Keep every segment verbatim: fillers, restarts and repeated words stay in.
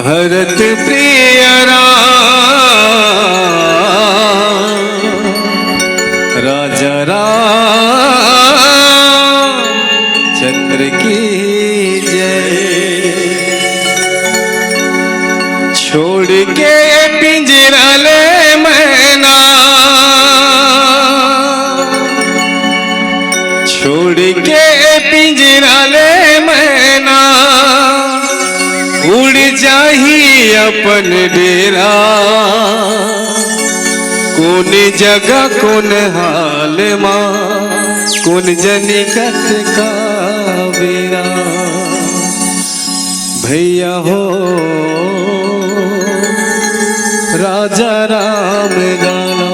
भरत प्रिय राम, राजा रामचंद्र की जय। छोड़ के पिंजरा ले मैना, छोड़ के पिंजरा ले मैना, उड़ जाही अपन डेरा। कोन जगह कोन हाल मा, कोन जनी कतका बेरा। भैया हो, राजा राम गालो।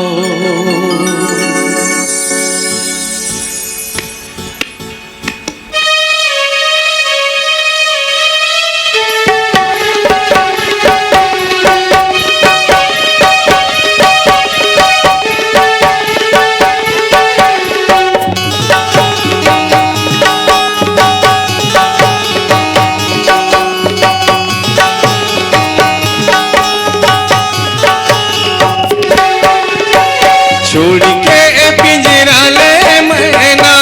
छोड़ के ए पिंजरा ले मैना,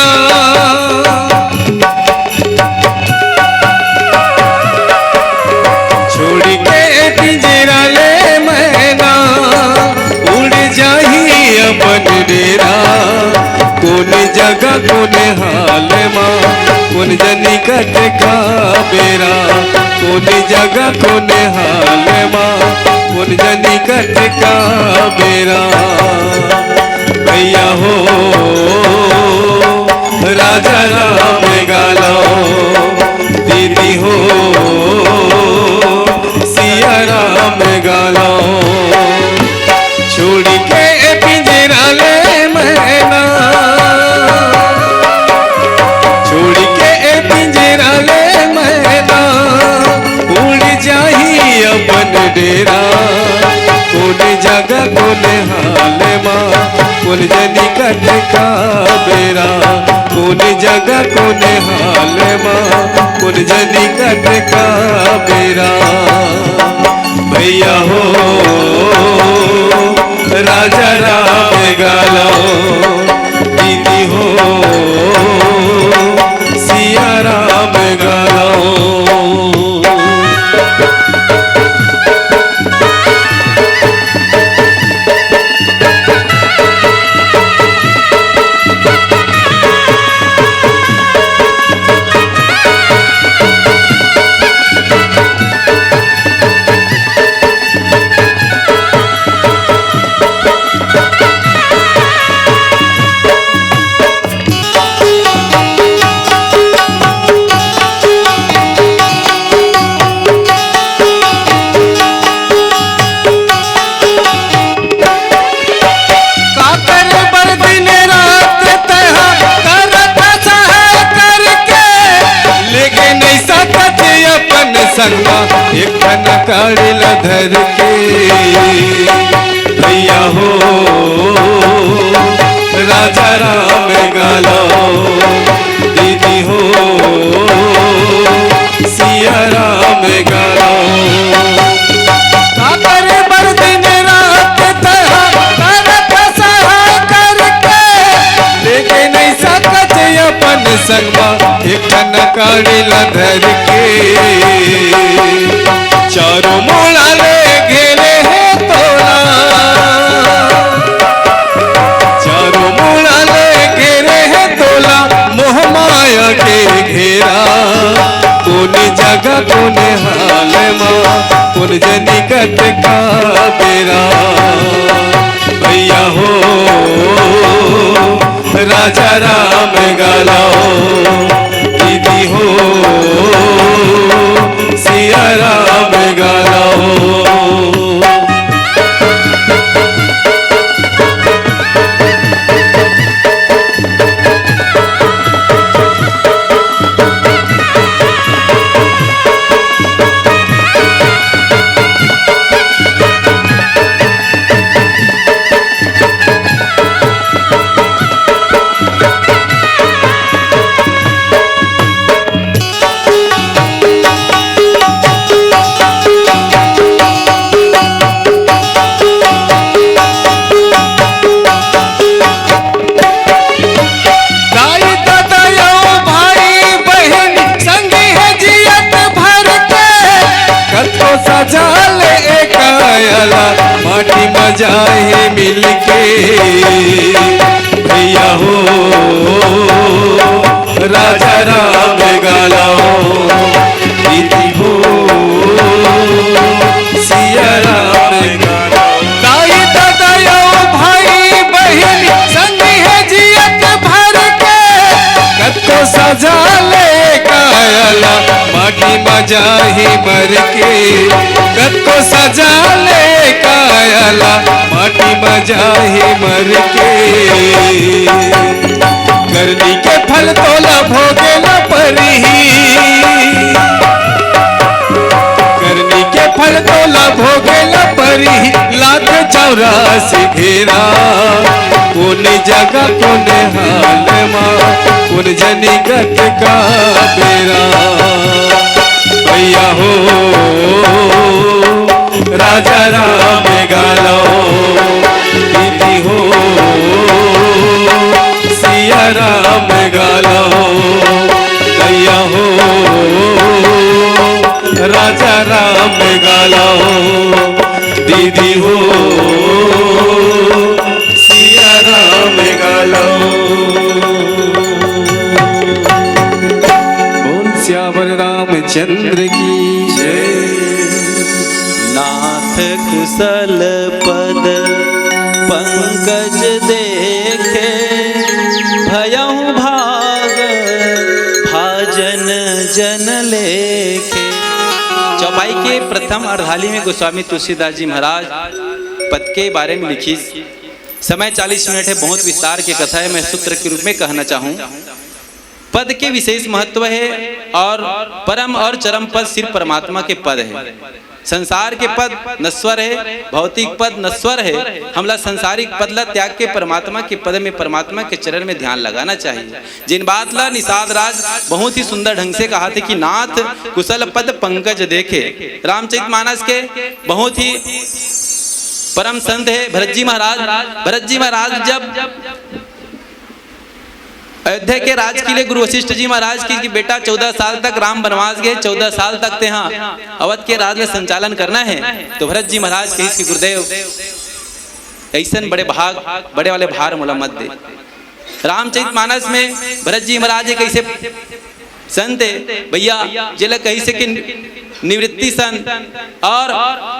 छोड़ के ए पिंजरा ले मैना, उड़ जाही अपन डेरा। कोन जगह कोन हाल मा, कोन जनी कतका बेरा। कोन जगह कोन हाल मा, कोन जनी कतका बेरा। भैया हो, राजा राम गालो, दीदी हो, सिया राम गालो। छोड़ के ए पिंजरा ले मैना, छोड़ के ए पिंजरा ले मैना, उड़ जाही अपन डेरा। कोन जगह कोन हाल मा, कोन जनी कतका बेरा। कोन जगह कोन हाल मा, कोन जनी कतका बेरा। भैया हो, राजा राम गालो, दीदी हो, सिया राम गालो। काकर बर दिन रात तैहा करत सह करके, लेके नइ सकत अपन संगमा एक ठन काड़ी ल धर के। भैया हो, राजा राम गालो, दीदी हो, सिया राम गालो। काकर बर दिन रात तैहा करत सह करके, लेके नइ सकत अपन संगमा एक ठन काड़ी ल धर के। चारों मुड़ा ले घेरे हे तोला, चारों मुड़ा ले घेरे हे तोला, मोह माया के घेरा। कोन जगह कोन हाल मा, कोन जनी कतका बेरा। भैया हो, राजा राम गालो, दीदी हो, सिया राम गालो। चाहे मिलके भैया हो, राजा राम गालो, दीदी हो, सिया राम गालो। दाई दादा यो भाई बहिन संगी हे जियत भर के, कतको सजा ले कायला, माटी म जाही मर के, कतको सजा ले कायला, माटी म जाही मर के। करनी के फल तोला भोगे ल परही, करनी के फल तोला भोगे ल परही, लाख चौरासी घेरा। कोन जगह कोन हाल मा, कोन जनी गत का बेरा। भैया हो, राजा राम गालो, दीदी हो, सिया राम गालो। भैया हो, राजा राम गालो, दीदी हो, सिया राम गालो। बोल सियावर रामचंद्र की जय। नाथ कुशल पद पंकज देखे, भयहु भाग भाजन जन लेखे। चौपाई के प्रथम अर्धाली में गोस्वामी तुलसीदास जी महाराज पद के बारे में लिखिस। समय चालीस मिनट है, बहुत विस्तार के कथा है, मैं सूत्र के रूप में कहना चाहूँ। पद के विशेष महत्व है और परम और चरम पद सिर्फ परमात्मा के पद है। संसार के पद नश्वर है, भौतिक पद नश्वर है। हमला संसारिक पद ला त्याग के परमात्मा के पद में, परमात्मा के चरण में ध्यान लगाना चाहिए। जिन बात ला निषाद राज बहुत ही सुंदर ढंग से कहा थे कि नाथ कुशल पद पंकज देखे। रामचरित मानस के बहुत ही परम संत है भरत जी महाराज। भरत जी महाराज जब अयोध्या के राज के लिए गुरु वशिष्ठ जी महाराज की कि बेटा, चौदह साल तक राम वनवास गए, चौदह साल तक तेहा अवध के राज ले संचालन करना है। तो भरत जी महाराज कहिस कि गुरुदेव, ऐसन बड़े भाग, बड़े वाले भार मोला मत दे। रामचरित मानस में भरत जी महाराज एक ऐसे संत है भैया, जेला कहिसे कि निवृत्ति संत, और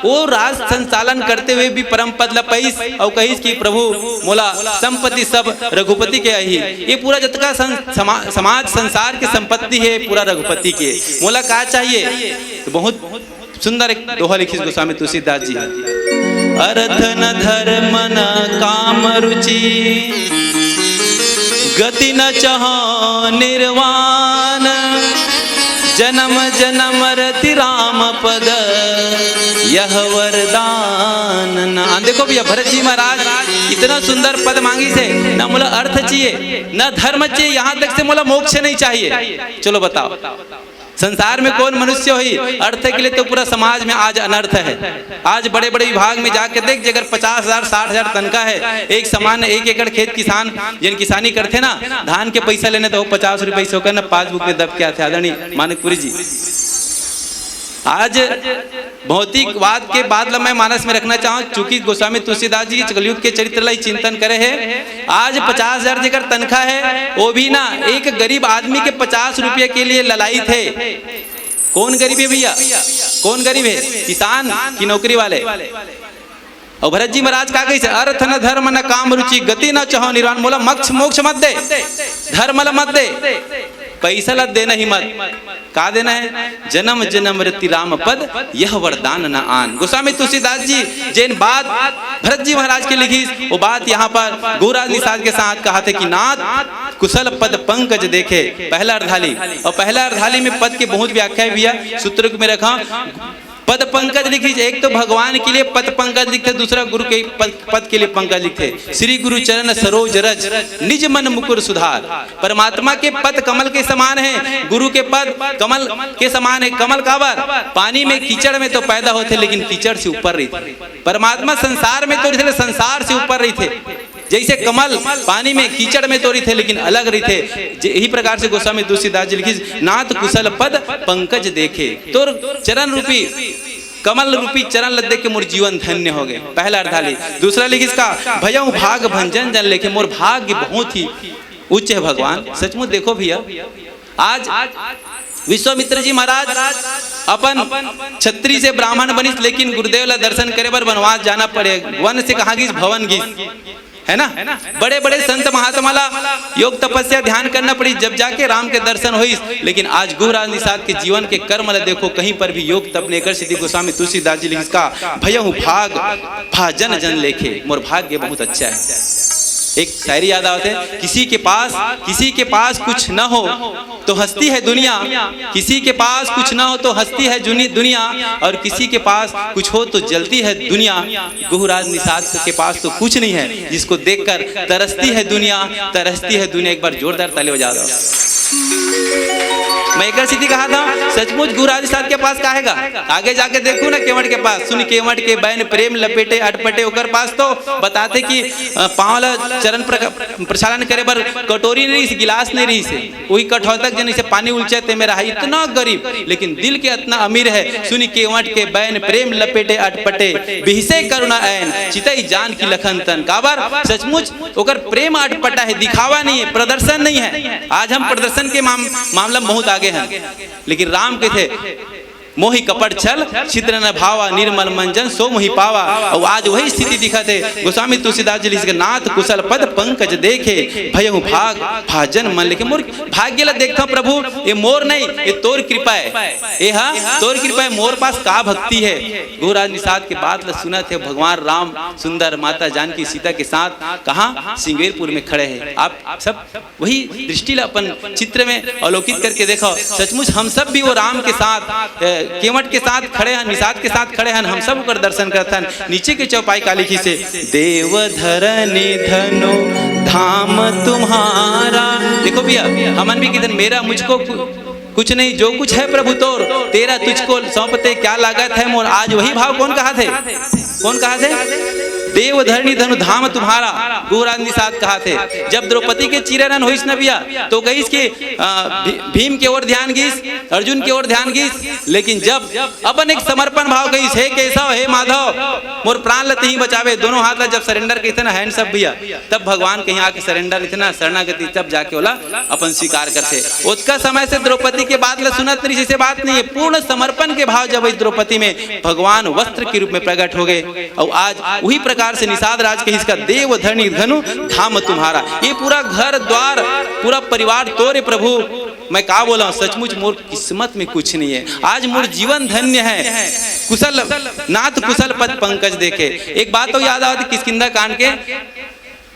वो राज संचालन करते हुए भी परम पद ल पाइस और कहिस कि प्रभु, मोला संपत्ति सब रघुपति के आही। ये पूरा जतका सं-, समा-, समाज संसार के संपत्ति है पूरा रघुपति के, मोला का चाहिए? तो बहुत सुंदर एक दोहा लिखिस गोस्वामी तुलसीदास जी। अर्थ न धर्म न काम रुचि, गति न चाहो निर्वाण, जन्म जन्म रति राम पद यह वरदान न। आ, देखो भैया, भरत जी महाराज इतना सुंदर पद मांगिस हे, ना मोला अर्थ चाहिए, ना धर्म चाहिए, यहाँ तक से मोला मोक्ष नहीं चाहिए। चलो बताओ, संसार में कौन मनुष्य होही? अर्थ के लिए तो पूरा समाज में आज अनर्थ है। आज बड़े-बड़े विभाग में जाके देख, जेकर पचास हजार, साठ हजार तनखा है, एक समान, एक एकड़ खेत किसान, जेन किसानी करथे ना, धान के पैसा लेने तो पचास रुपये से होकर ना पासबुक में दब के आथे, आदरणीय मानिकपुरी जी। आज भौतिकवाद के बात ला मैं मानस में रखना चाहूँ, चूंकि गोस्वामी तुलसीदास जी कलयुग के चरित्र ला ही चिंतन करे हे। आज पचास हजार जेकर तनखा है, वो भी ना एक गरीब आदमी के पचास रुपये के लिए ललायित हे। कौन गरीब है भैया? कौन गरीब है? किसान कि नौकरी वाले? और भरत जी महाराज का कहिस, अर्थ न धर्म न काम रुचि, गति न चाहो निर्वाण। मोला मोक्ष, मोक्ष मत दे, धर्म ला मत दे, पैसा ला देना ही मत। का देना है? जन्म जन्म रति राम पद, यह वरदान न आन। गोस्वामी तुलसीदास जी जेन बात भरत जी महाराज के लिखिस, वो बात यहाँ पर गोराज निषाद के साथ कहा थे कि नाथ कुशल पद पंकज देखे, पहला अर्धाली। और पहला अर्धाली में पद के बहुत व्याख्या भी है, सूत्र में रखा। पद पंकज लिखिस, एक तो भगवान के लिए पद पंकज लिखथे, दूसरा गुरु के पद, पद के लिए पंकज लिखथे। श्री गुरु चरण सरोज रज, निज मन मुकुर सुधार। परमात्मा के पद कमल के समान है, गुरु के पद कमल के समान है। कमल काबर? पानी में, कीचड़ में तो पैदा होथे, लेकिन कीचड़ से ऊपर रहिथे। परमात्मा संसार में तो रहिथे, संसार से ऊपर रहिथे। जैसे कमल पानी में, कीचड़ में तो रहिथे, लेकिन अलग रहिथे। जे-, यही प्रकार से गोस्वामी तुलसीदास जी लिखिस, नाथ कुशल पद पंकज देखे। तोर चरण रूपी कमल रूपी चरण ल देख के मोर जीवन धन्य हो गए। पहला अर्धाली। दूसरा लिखिस का, भयहु भाग भंजन जन लेखे, मोर भाग्य बहुत ही उच्च है भगवान। सचमुच देखो भैया, आज विश्वामित्र जी महाराज अपन छत्री से ब्राह्मण बनिस, लेकिन गुरुदेव ला दर्शन करे बर वनवास जाना पड़े। वन से कहाँ गिस? भवन गिस, है ना? बड़े बड़े संत महात्मा ला योग तपस्या ध्यान करना पड़ी, जब जाके राम के दर्शन होइस। लेकिन आज गुहराज निषाद के जीवन के कर्म ला देखो, कहीं पर भी योग तप नहीं कर। सिद्धि गोस्वामी तुलसीदास जी लिखिस का, भयहु भाग भाजन जन लेखे, मोर भाग्य बहुत अच्छा है। एक शायरी याद आवत है, किसी के पास, किसी के पास कुछ न हो तो हंसती है दुनिया, किसी के पास कुछ ना हो तो हंसती है जुनी-, दुनिया, और किसी के पास कुछ हो तो जलती है दुनिया। गुहराज निषाद के पास तो कुछ नहीं है, जिसको देखकर तरसती है दुनिया, तरसती है दुनिया। एक बार जोरदार ताली बजा दो। मैं एक सीधी कहा था, सचमुच गुहराज निषाद के पास का हैगा? आगे जाके देखो ना केवट के पास, सुनि केवट के बैन प्रेम लपेटे अटपटे। ओकर पास तो बताथे कि, अ, पाँव ला चरण प्रक-, प्रक्षालन करे बर कटोरी नहीं रहिस, गिलास नहीं रहिस हे। वही कठौतक जन इसे पानी उलचे ते मेरा है, इतना गरीब, लेकिन दिल के इतना अमीर है। सुनि केवट के बैन प्रेम लपेटे अटपटे, बिहसे करुणा ऐन, चितई जानकी लखन तन। काबर? सचमुच ओकर प्रेम अटपटा है, दिखावा नहीं है, प्रदर्शन नहीं है। आज हम प्रदर्शन के माम-, मामला में बहुत आगे हैं, लेकिन राम के थे, मोहि कपट छल छिद्र न भावा, निर्मल मन जन सो मोहि पावा। और आज वही स्थिति दिखत हे। गोस्वामी तुलसीदास जी लिखिस के, नाथ कुशल पद पंकज देखे, भयहु भाग भाजन मन लेखे। मोर भाग्य ला देखथव प्रभु, ये मोर नहीं, ये तोर कृपा है, ये हा तोर कृपा है। मोर पास का भक्ति है? गुहराज निषाद के बात ला सुनत हे भगवान राम सुंदर, माता जानकी सीता के साथ कहाँ? सिंगेरपुर में खड़े हैं। आप सब वही दृष्टि ला अपन चित्र में अवलोकित करके देखो। सचमुच हम सब भी वो राम के साथ, अ, केवट के साथ खड़े हैं, निषाद के साथ खड़े हैं, हम सब ओकर दर्शन करत हन। नीचे के चौपाई का लिखिस हे, देव धरनी धनु धाम तुम्हारा। देखो भैया, हमन भी किधर मेरा मुझको कु-, कुछ नहीं, जो कुछ है प्रभु तोर, तेरा तुझको सौंपते क्या लागत है मोर। आज वही भाव कौन कहाथे? कौन कहाथे? देव धरणी धनु धाम तुम्हारा, गुहराज निषाद कहाथे। जब द्रौपदी के चीरहरण होइस न भैया, तो कहिस कि, अ, भी-, भीम के ओर ध्यान गिस, अर्जुन के ओर ध्यान गिस, लेकिन जब अपन एक समर्पण भाव कहिस, हे केशव, हे माधव, मोर प्राण ल तिही बचावे, दोनों हाथ ला जब surrender कहिथे ना, hands up भैया, तब भगवान कहीं आके surrender कहिथे ना, शरणागति, तब जाके ओला अपन स्वीकार करथे। ओतका समय से द्रौपदी के बात ल सुनत नहीं, जैसे बात नहीं है। पूर्ण समर्पण के भाव जब इस द्रौपदी में भगवान वस्त्र के रूप में प्रकट हो गए। और आज वही प्रकार से निषाद राज कहिस का, देव धरणी धनु धाम तुम्हारा, ये पूरा घर द्वार, पूरा परिवार तोरे प्रभु। मैं का बोला, सचमुच मोर किस्मत में कुछ नहीं है, आज मोर जीवन धन्य है। कुशल नाथ कुशल पद पंकज देखे। एक बात तो याद आवत किष्किंधा कांड के,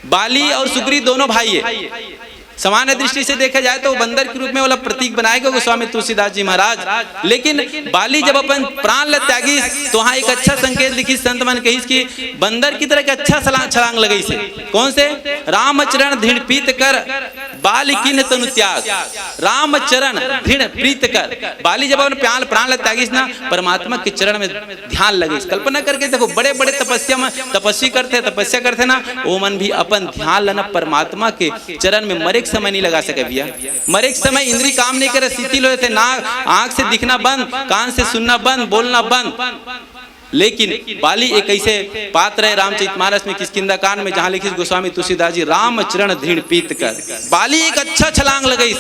बाली और सुग्रीव दोनों भाई है। सामान्य दृष्टि से देखा जाए तो बंदर के रूप में ओला प्रतीक बनाए गए गोस्वामी तुलसीदास जी महाराज, लेकिन बाली जब अपन प्राण ल त्यागिस तो वहाँ एक अच्छा संकेत लिखिस संत मन कहिस कि बंदर की तरह के अच्छा छलांग, छलांग लगइस हे। कौन से? रामचरण दृढ़ प्रीत कर, बाली कीन्ह तनु त्याग। रामचरण दृढ़ प्रीत कर। बाली जब अपन प्राण, प्राण ल त्यागिस ना, परमात्मा के चरण में ध्यान लगिस। कल्पना करके देखो, बड़े बड़े तपस्या में तपस्वी करथे, तपस्या करथे ना, वो मन भी अपन ध्यान ला ना परमात्मा के चरण में मरे के समय नहीं लगा सके भैया। मरे के समय इंद्री काम नहीं करे, शिथिल होए थे ना, आंख से दिखना बंद, कान से सुनना बंद, बोलना बंद। लेकिन बाली एक ऐसे पात्र है रामचरितमानस में, किष्किंधा कांड में, जहां लिखिस गोस्वामी तुलसीदास जी, रामचरण दृढ़ प्रीत कर। बाली एक अच्छा छलांग लगइस।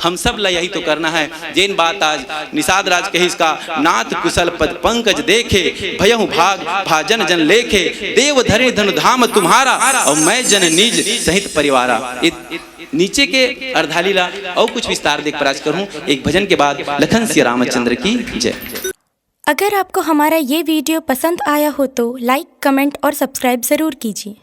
हम सब ला यही तो करना है। जेन बात आज निषाद राज कहिस का, नाथ कुशल पद पंकज देखे, भयहु भाग भाजन जन लेखे, देव धरणी धनु धाम तुम्हारा, और मैं जन निज सहित परिवारा। इत-, नीचे के अर्धाली ला और कुछ विस्तार देख प्रयास करूं एक भजन के बाद। लखन सिया रामचंद्र की जय। अगर आपको हमारा ये वीडियो पसंद आया हो तो लाइक, कमेंट और सब्सक्राइब ज़रूर कीजिए।